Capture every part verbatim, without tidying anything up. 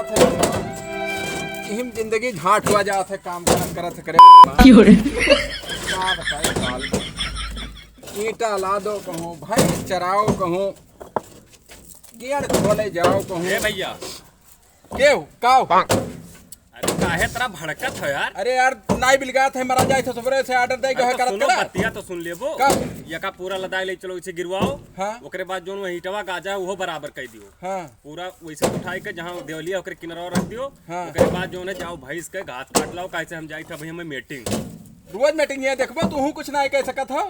इहिम जिंदगी झाट हुआ जात है, काम करत करत करे। क्यों रे? का बताई साल। ईंटा लादो कहूँ, भैंस चराओ कहूँ, गेड़ खोले जाओ कहूँ। ए भैया। के हो? का हो? अरे काहे इतना भड़कत हो यार? अरे यार, नाई बिलगात है, मरा जाए तो सुबह से order दे के अरे है तो करत सुनो, करा। बतिया तो सुन लेबो। का? यका पूरा लदाई ले चलो, इसे गिरवाओ। हाँ। ओकरे बाद जोन वही ईंटवा गाजा है, उहो बराबर कर दियो। हाँ। पूरा वैसे उठाई के जहाँ देवलिया ओकरे किनारा रख दियो। हाँ। ओकरे बाद जोन है जाओ भैंस के घास काट लाओ, काहे से हम जाई था भाई हमें meeting। रोज meeting ये देखबो, तू हूँ कुछ ना कह सकत हो।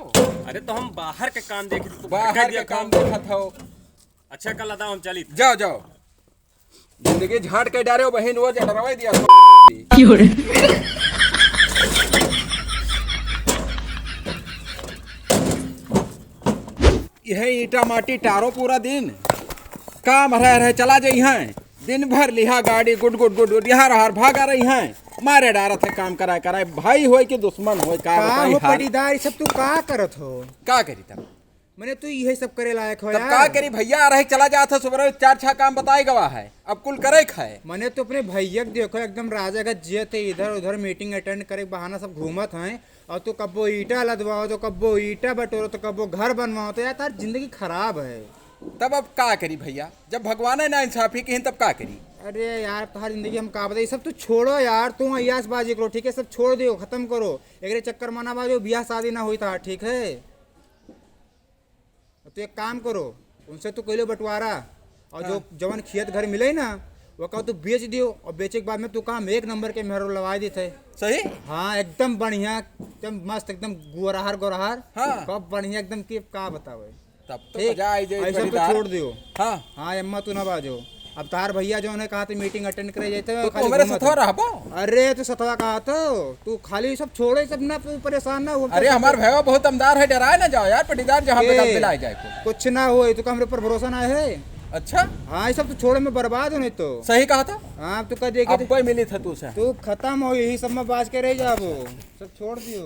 अरे तो हम बाहर के काम देखी, तू बाहर भटक के दिया काम था। देखत हो। अच्छा कल लदाओ हम चली। जाओ, जाओ। जिंदगी झाट के डारे बहिन, वो जडरवा दिया। क्यों रे? यह ईंटा माटी टारो पूरा दिन काम रह रहे चला जाई हैं। दिन भर लिहा गाड़ी गुड गुड गुड गुड यहाँ रहार भागा रही हैं। मारे डारत है काम कराए कराए, भाई होए कि दुश्मन होए, का का बताई हो हाल। पटीदार, ई सब तू का करत हो? का करी तब? मने तू इहे सब करे लायक हो तब यार। का करी भैया, आ रहे चला जात है सुबह चार छह काम बताए गवा है, अब कुल करे खाए। मने तो अपने भैया के देखो एकदम राजा का जियत है, इधर उधर meeting attend करे बहाना सब घूमत हैं। और तू कब्बो ईंटा लदवाओ तो कब्बो ईंटा बटोरो तो कब्बो घर बनवाओ, तो यार तार जिंदगी खराब है। तब अब का करी भैया, जब भगवान है ना इंसाफी की तब का करी। अरे यार तार जिंदगी हम का बताई, सब तू छोड़ो यार, तू अयासबाजी करो ठीक है, सब छोड़ दियो, खत्म करो, एकरे चक्कर मना बाजो, बियाह शादी ना होई तार ठीक है। तो एक काम करो, उनसे तू कइलो बंटवारा और जो हाँ। जवन खेत घर मिले ना, वो का तू बेच दियो और बेचे के बाद में तू काम एक नंबर के मेहरो लवाई देते। सही? हाँ, एकदम बढ़िया, एकदम मस्त, एकदम गोरहार गोरहार। हाँ। कब बढ़िया एकदम कि का बतावे। तब तो ठीक? मजा आई जाए ऐसा तो पटीदार। छोड़ दियो। हाँ। हाँ, अम्मा तू ना बाजो। अब तार भैया जौन है कहा थे meeting attend करे जाते हैं, तो खाली तू मेरे घूमत सथवा है। रहबो? अरे तू सथवा कहा तो तू खाली सब छोड़े, सब ना तू परेशान ना हो। अरे हमार भैया बहुत दमदार है, डराए ना जाओ यार पटीदार, जहाँ पे ए, गलत मिलाए जाए को। कुछ ना हो, तू का हमरे ऊपर भरोसा ना है। अच्छा? हाँ, ये सब तो छोड़े में बर्बाद हो नहीं तो। सही कहा था। हाँ, तू कह दिए कि अब कोई मिली था तू से। तू खत्म हो, यही सब में बाज के रह जाबो, सब छोड़ दियो।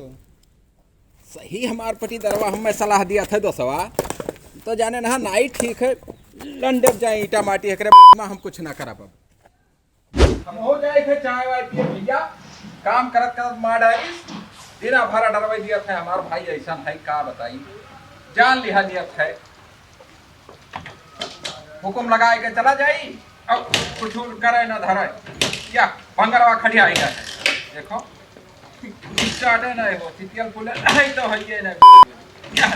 सही हमार पटीदरवा हमें सलाह दिया था दोस्तवा, तो जाने ना नाई ठीक है, लंडब जाए ईंटा माटी एकरे में हम कुछ ना करब। अब हम हो जाए थे चाय वाय पिए भैया, काम करत करत मार डालिस, दिना भर डरवे दिया था हमार भाई ऐसा है का बताई, जान लिहा लिया था। हुकुम लगाए के चला जाई, अब कुछ करे ना धरे। या भंगरवा खड़ी आई है, देखो, start है ना वो, सीटीएल पुल है तो है ये ना। या।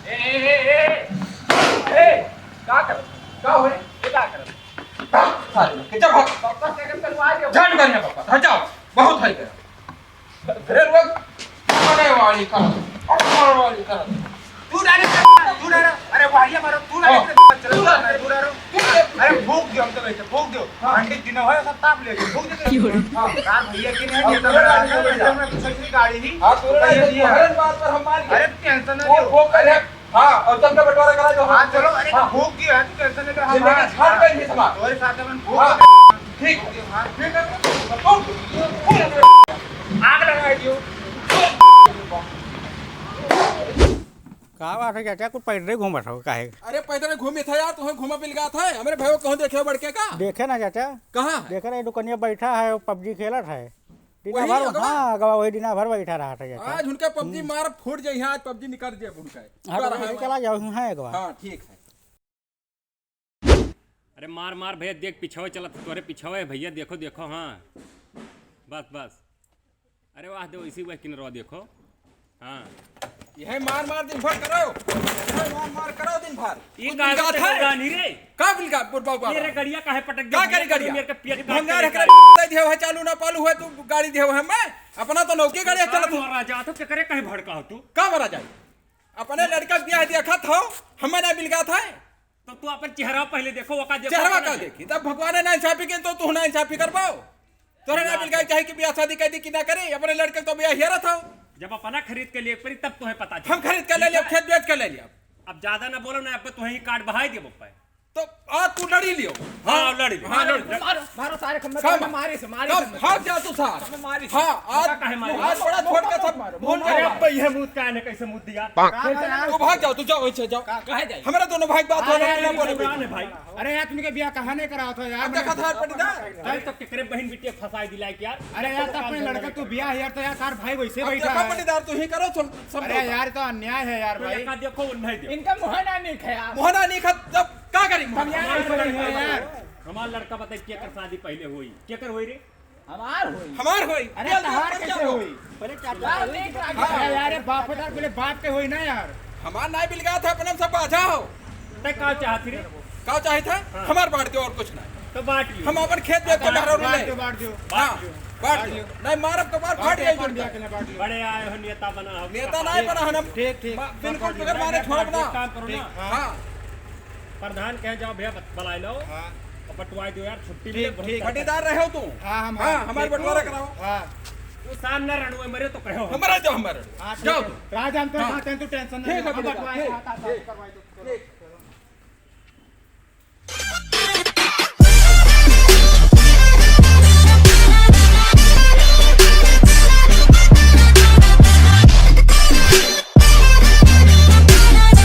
ए, ए, ए, ए, ए, का कर? का हो रे? ये का कर? भाग, साले, के चल भाग। पापा से अगर करवा दियो। झट कर ना पापा, हट जाओ, बहुत है गया। अरे रुक, अरे वाली का, अरे वाली का। तू डाले, तू डाले, अरे वाहिया मारो, तू डाले, हाँ। चलो, तू डाले, तू डालो। तू डाले। अरे भूख दियो, हम तो बैठे, भूख दियो। हाँ। ठंडी दिन हो, सब ताप ले, भूख दियो। हाँ। कार भैया की नहीं, अब ये तो तू मेरा डाले, आदमी तू है, डाले। मैं दूसरी गाड़ी ही। हाँ, तू डाले, भैया तो दिया। हर बात पर हम मान गए। अरे tension ना वो, लियो। वो कर अरे हाँ, और चल के बंटवारा करा दो। हाँ, चलो, अरे, हाँ। भूख की है, तू tension लेकर हम जिंदगी हाँ, झाड़ हाँ। पे नहीं समा। तोरे साथ में भूख हाँ, की है। ठीक, हाँ। ठीक है, तुम, तुम, आग लगा दियो। का बात है चाचा, कुछ पैदल ही घूमत हो काहे? अरे पैदल घूमी था यार, तुम्हें घूमा बिलगा था, हमरे भाई को कहूँ देखे बड़के का? देखे ना चाचा। कहाँ है? देखे ना, ये दुकनिया बैठा है, पबजी खेलत है। दिना अही भर, अगवा? हाँ, अगवा वही दिना भर बैठा रहा था, चाचा। आज उनका पबजी हम्म। मार फूट जाई है, आज पबजी निकाल दिया उनका। हाँ, तो पूरा वही है चला जाओ, हाँ, अगवा। हाँ, ठीक है। अरे मार, मार भैया, देख पिछवे चलत, तोरे पिछवे है भैया, देखो, देखो, हाँ। बस, बस। अरे वाह, दो इसी वह किनरवा देखो। हाँ। यह मार मार दिन भर करो, यह मार मार करो दिन भर। ये कुछ गाड़ी बिलगात पे है? होगा नहीं रे। का बिलगा, बुढ़बा बाबा? ये रे गड़िया काहे पटक का दिया? करी गड़िया? मेरे के पेट काट भंगार के एकरा निकाल। दे दिया है, चालू ना पालू है, तू गाड़ी दिया है मैं? अपना तो नौके गाड़ी सार चलत हो। मारा जा, तो के करे कहे भड़का हो तू? का मरा जाए? अपने लड़का के ब्याह देखत हो, हमें ना बिलगात है। तो तू अपन चेहरा पहले देखो, ओका देखो चेहरा अपना का दे-, देखी? तब भगवान ना इंसाफी के तो तू ना इंसाफी कर पाओ। तोरे ना ना बिलगाई तो। चाहे कि ब्याह शादी कर दी कि ना करे, अपने लड़के तो ब्याह हेरत हो। जब अपना खरीद के लिए पड़ी तब तुम्हें पता चले। हम खरीद के ले लिया, खेत बेच के ले लिया। अब ज्यादा ना बोलो ना, अब तुम्हें ही काट बहाई दिया बप्पा। तो आज तू लड़ी लियो। हाँ, लड़ी लियो। हाँ, लड़ी लियो। मारो, मारो सारे खम्मे, खम्मे। मारे से, मारे से। भाग जा तू सार। खम्मे मारे से। हाँ, आज, काहे मारे? आज बड़ा छोड़ के सब मारो, फोन अरे करो। अब यह मुद का है ना, कैसे मुद दिया? तू भाग जाओ, तू जाओ, अच्छा जाओ। काहे जाई? हमारा दोनों भाई बात हो रहा है, बोले भाई। अरे यार, तुमके बियाह कहाँ नहीं करावत हो यार? अब देखा था पटीदार। अरे तो केकरे बहन बिटिया फंसाई दिलाई के यार। अरे यार, तो अपने लड़का तू बियाह यार, तो यार तार भाई वैसे अब बैठा देखा है। पटीदार, तू ही करो, सुन, समझो। अरे यार, तो अन्याय है यार तो भाई। एका देखो, उन्हें देखो। इनका मुँह ना नहीं खाया। मुँह ना नहीं खा, जब का करी? हम यार, ऐसे नहीं है यार। हमार लड़का बताई, केकर शादी पहले हुई? केकर हुई रे? हमार होई। हमार होई। अरे, तेल तहार तेल कैसे होई? पहले चाचा बाप होई। देख रहा है। अरे यार, बाप होता, पहले बाप के होई ना यार। हमार नाई बिलगा था, अपने सब बाझा हो। तै का चाहत रे? का चाहत है? हाँ। हमार बांट दो और कुछ ना। तो बांट लियो। हम अपन खेत बेच के हाँ, घर और बांट ले। दो, बांट दो। हाँ, बांट बांट लियो। लियो। नहीं मारब तो मार बांट फाट लियो, जाई अपन जोड़ता। बिया के ना बांट लियो। बड़े आए हो नेता बना हो। नेता नहीं बना हम। ठीक, ठीक। बा-, बिल्कुल बगैर मारे छोड़ब ना। एक काम करो ना। हाँ। हाँ। प्रधान कहे जाओ भैया बत-, बुलाए लो। हाँ। और बंटवाए दो यार, छुट्टी मिले, ठीक, बहुत ठीक। ज्यादा। पटीदार रहे हो तुम? हाँ, हम हाँ, हैं। हमारे ठीक। बंटवारा कराओ। हाँ। वो सामने रणुए मरे तो कहो। हमारा जाओ, हमारे। हाँ, ठीक जाओ है। तुम। राज, हम तो हाँ। साथ हैं, तू tension ना ठीक ले, है, हम ठीक है, बंटवाए ठीक, हैं। ठीक, ठीक।